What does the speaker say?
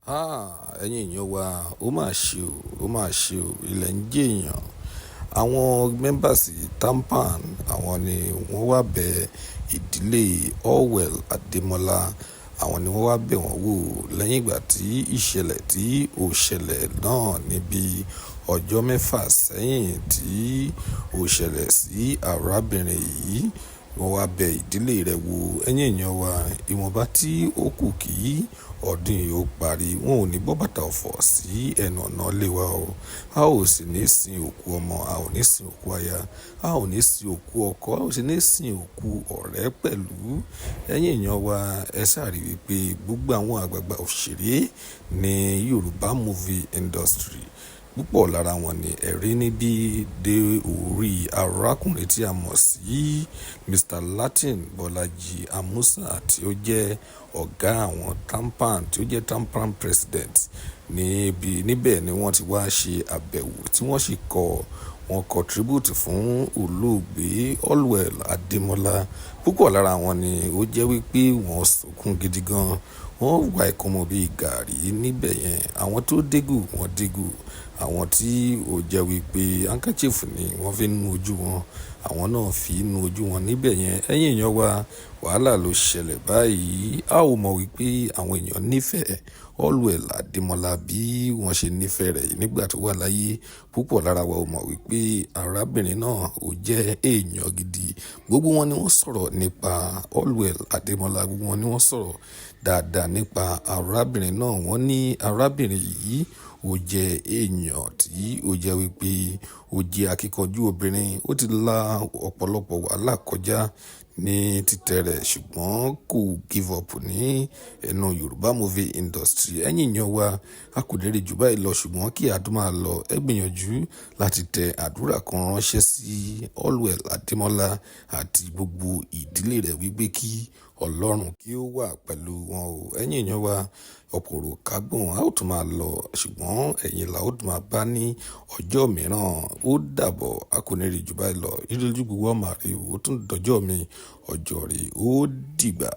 Ẹ̀yin èèyàn wa, ó mà ṣe o, ó mà ṣe o, ilẹ̀ ń jẹ èèyàn. Àwọn members TAMPAN, àwọn ni wọ́n wá bẹ ìdílé Allwell Ademola. Àwọn ni wọ́n wá bẹ̀ wọ́n wò lẹ́yìn ìgbà tí ìṣẹ̀lẹ̀ tí ó ṣẹlẹ̀ náà níbi ọjọ́ mẹ́fà sẹ́yìn tí ó ṣẹlẹ̀ sí arábìnrin yìí. Wọ́n wá bẹ ìdílé rẹ̀ wò. Ẹ̀yin èèyàn wa, ìwọ̀nba tí ó kù kí ọdún yìí ó parí, wọn ò ní bọ́ bàtà ọ̀fọ̀ sí ẹnu ọ̀nà ilé wa o. A ò sì ní sin òkú ọmọ, a ò ní sin òkú aya, a ò ní sin òkú ọkọ, a ò sì ní sin òkú ọ̀rẹ́ pẹ̀lú. Ẹ̀yin èèyàn wa, ẹ sáà rí wípé gbogbo àwọn àgbààgbà òṣèré ní Yorùbá movie industry, púpọ̀ lára wọn ni ẹ̀rí níbí dé orí arákùnrin tí a mọ̀ sí Mr. Latin Bọ́lájí Amusan tí ó jẹ́ ọ̀gá àwọn TAMPAN, tí ó jẹ́ TAMPAN president. Níbi níbẹ̀ ni wọ́n ti wá ṣe àbẹ̀wò tí wọ́n sì kọ, wọ́n kọ tribute fún olóògbé Allwell Ademola. Púpọ̀ lára wọn ni ó jẹ́ wípé wọ́n sunkún gidi gan. Wọ́n wá ẹkún mu bíi gàárì níbẹ̀ yẹn. Àwọn tó dégù, wọ́n dégù. Àwọn tí ó jẹ́ wípé handkerchief ni wọ́n fi ń nu ojú wọn, àwọn náà fi ń nu ojú wọn níbẹ̀ yẹn. Ẹ̀yin èèyàn wa, wàhálà ló ṣẹlẹ̀ báyìí. A ò mọ̀ wípé àwọn èèyàn nífẹ̀ẹ́ Allwell Ademola bí wọ́n ṣe nífẹ̀ẹ́ rẹ̀ nígbà tó wà láyé. Púpọ̀ lára wa ò mọ̀ wípé arábìnrin náà ó jẹ́ èèyàn gidi. Gbogbo wọn ni wọ́n sọ̀rọ̀ nípa Allwell Ademola. Gbogbo wọn ni wọ́n sọ̀rọ̀ dáadáa nípa arábìnrin náà. Wọ́n ní arábìnrin yìí ó jẹ́ èèyàn tí ó jẹ́ wípé ó jẹ́ akíkanjú obìnrin. Ó ti la ọ̀pọ̀lọpọ̀ wàhálà kọjá ní títẹ̀ rẹ̀, ṣùgbọ́n kò give up ní ẹnu Yorùbá movie industry. Ẹ̀yin èèyàn wa, a kò ní rí jù báyìí lọ, ṣùgbọ́n kí a tó máa lọ, ẹ gbìyànjú láti tẹ àdúrà kan ránṣẹ́ sí Allwell Ademola àti gbogbo ìdílé rẹ̀ wípé kí Ọlọ́run kí ó wà pẹ̀lú wọn o. Ẹ̀yin èèyàn wa, ọ̀pọ̀ èrò kágbọ̀n, a ó tún máa lọ, ṣùgbọ́n ẹ̀yin là ó tún máa bá ní ọjọ́ mìíràn. Ó dàbọ̀, a kò ní rí jù báyìí lọ. Ire lójú gbogbo wa máa rí o. Ó tún dọjọ́ mi, ọjọ́ rè ó dìgbà.